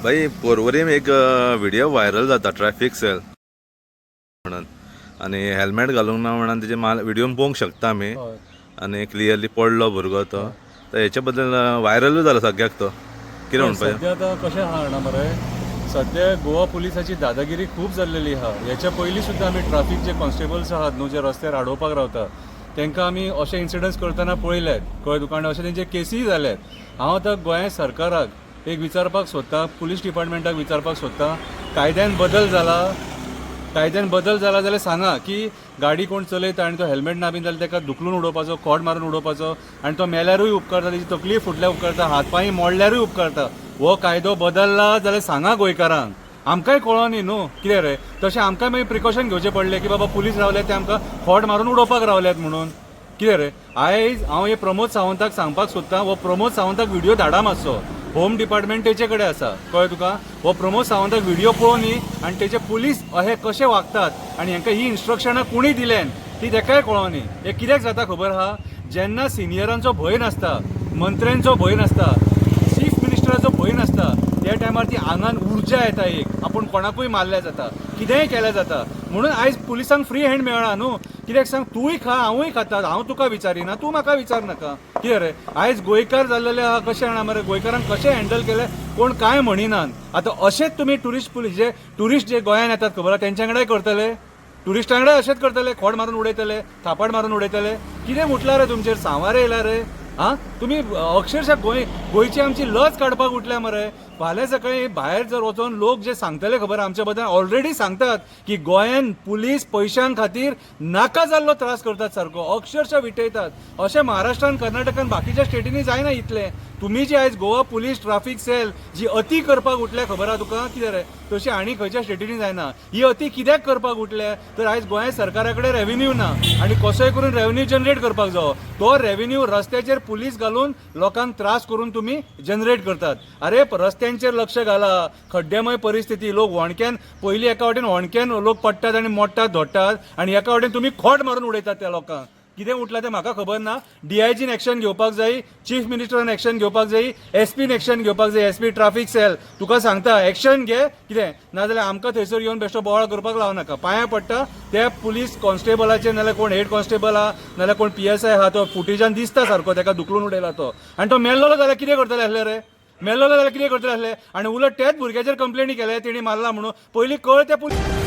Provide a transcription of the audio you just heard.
भाई, पोरवरीम एक video viral जाता ट्रॅफिक सेल म्हणून आनी हेल्मेट घालूंक ना म्हणून तेजे माल व्हिडिओ पळोवंक शकता आमी. आनी क्लियरली पडलो भुरगो तो. तर हेच्या बद्दल व्हायरलूय जाला सगळ्याक. तो कितें म्हणपाचें? सद्या आतां कशें आहा जाणा मरे, सद्या गोवा पुलिसाची दादागिरी खूब जाल्लेली आहा. हेच्या पयलीं सुद्दां आमी ट्राफीक जे कॉन्स्टेबल्स आहात न्हू, जे रस्त्यार आडोवपाक रावता, तांकां आमी अशे इन्सिडंट्स करतना पळयल्यात, कळ्ळें तुका? आनी अशे तेंचे केसीय जाल्यात. हांव आतां गोंय सरकाराक एक विचारपाक सोदतां, पुलीस डिपार्टमेंटाक विचारपाक सोदतां, कायद्यान बदल जाला? कायद्यान बदल जाला जाल्यार सांगा की गाडी कोण चलयता आनी तो हेल्मेट ना बीन जाल्यार ताका धुकलून उडोवपाचो, खोट मारून उडोवपाचो आनी तो मेल्यारूय उपकारता, तेजी तकली फुटल्यार उपकारता, हात पांय मोडल्यारूय उपकारता. हो कायदो बदलला जाल्यार सांगा गोंयकारांक. आमकांय कळोन न्ही न्हू कितें रे. तशें आमकां मागीर प्रिकॉशन घेवचें पडलें की बाबा पुलीस रावल्यात ते आमकां खोट मारून उडोवपाक रावल्यात म्हणून. कितें रे, आयज हांव हे प्रमोद सावंताक सांगपाक सोदतां, हो प्रमोद सावंताक व्हिडिओ धाडा मातसो. होम डिपार्टमेंट तेचे कडेन आसा, कळ्ळें तुका? हो प्रमोद सावंताक व्हिडिओ पळोवन न्ही आनी तेचे पुलीस अहे कशे वागतात आनी हांकां ही इन्स्ट्रक्शनां कोणी दिल्यान ती तेकाय कळोन न्ही. हें कित्याक जाता खबर आहा? जेन्ना सिनियरांचो भंय नासता, मंत्र्यांचो भंय नासता, चीफ मिनिस्टराचो भंय नासता, त्या टायमार ती आंगान उर्जा येता एक, आपूण कोणाकूय मारल्या जाता, कितेंय केल्यार जाता म्हणून. आयज पुलिसांक फ्री हँड मेळ्ळा न्हू. कित्याक सांग, तूंय खा, हांवूय खाता, हांव तुका विचारिना, तूं म्हाका विचार नाका. कितें रे, आयज गोंयकार जाल्लेले आहा कशें जाणा मरे, गोंयकारांक कशें हँडल केलें कोण कांय म्हणिनात. आतां अशेंच तुमी टुरिस्ट पुलीस, जे टुरिस्ट जे गोंयान येतात खबर आहा, तेंच्या वांगडाय करतले, टुरिस्टां वांगडाय अशेंच करतले, खोड मारून उडयतले, थापाट मारून उडयतले. कितें उठला रे तुमचेर, सांवार येयला रे? हा, तुमी अक्षरशः गोंय गोंयची आमची लज काडपाक उठल्या मरे. फाल्यां सकाळी भायर जर वचोन लोक जे सांगतले खबर आमच्या बद्दल, ऑलरेडी सांगतात की गोंयान पुलीस पयशां खातीर नाका जाल्लो त्रास करतात, सारको अक्षरशः विटयतात. अशें महाराष्ट्रान, कर्नाटकान, बाकीच्या स्टेटींनी जायना इतलें. तुमी जी आयज गोवा पुलीस ट्राफीक सेल जी अती करपाक उठल्या, खबर आहा तुका कितें रे, तशी आनी खंयच्या स्टेटींनी जायना. ही अती कित्याक करपाक उठल्या? तर आयज गोंय सरकारा कडेन रेव्हेन्यू ना आनी कसोय करून रेव्हेन्यू जनरेट करपाक जावो. तो रेव्हेन्यू रस्त्याचेर पुलीस घालून लोकांक त्रास करून तुमी जनरेट करतात. अरे, रस्त्यांचेर लक्ष घाला. खड्ड्यामय परिस्थिती. लोक होणक्यान पयलीं एका वाटेन होणक्यान लोक पडटात आनी मोडटात धोडटात आनी एका वाटेन तुमी खोट मारून उडयतात त्या लोकांक. कितें उठलां तें म्हाका खबर ना. डीआयजीन एक्शन घेवपाक जाय, चीफ मिनिस्टरान एक्शन घेवपाक जाय, एसपीन एक्शन घेवपाक जाय. एसपी ट्राफीक सेल, तुका सांगता, एक्शन घे कितें, नाजाल्यार आमकां थंयसर येवन बेश्टो बोवाळ करपाक लावं नाका. पांयां पडटा त्या पुलीस कॉन्स्टेबलाचे, नाजाल्यार कोण हेड कॉन्स्टेबल आहा, नाजाल्यार कोण पीएसआय आहा, तो फुटेजान दिसता सारको तेका धुकलून उडयला तो. आनी तो मेल्लोलो जाल्यार कितें करतले आसले रे? मेल्लोलो जाल्यार कितें करतले आसले? आनी उलट त्याच भुरग्याचेर कंप्लेनी केल्या तेणी मारला म्हणून. पयलीं कळ त्या पुलीस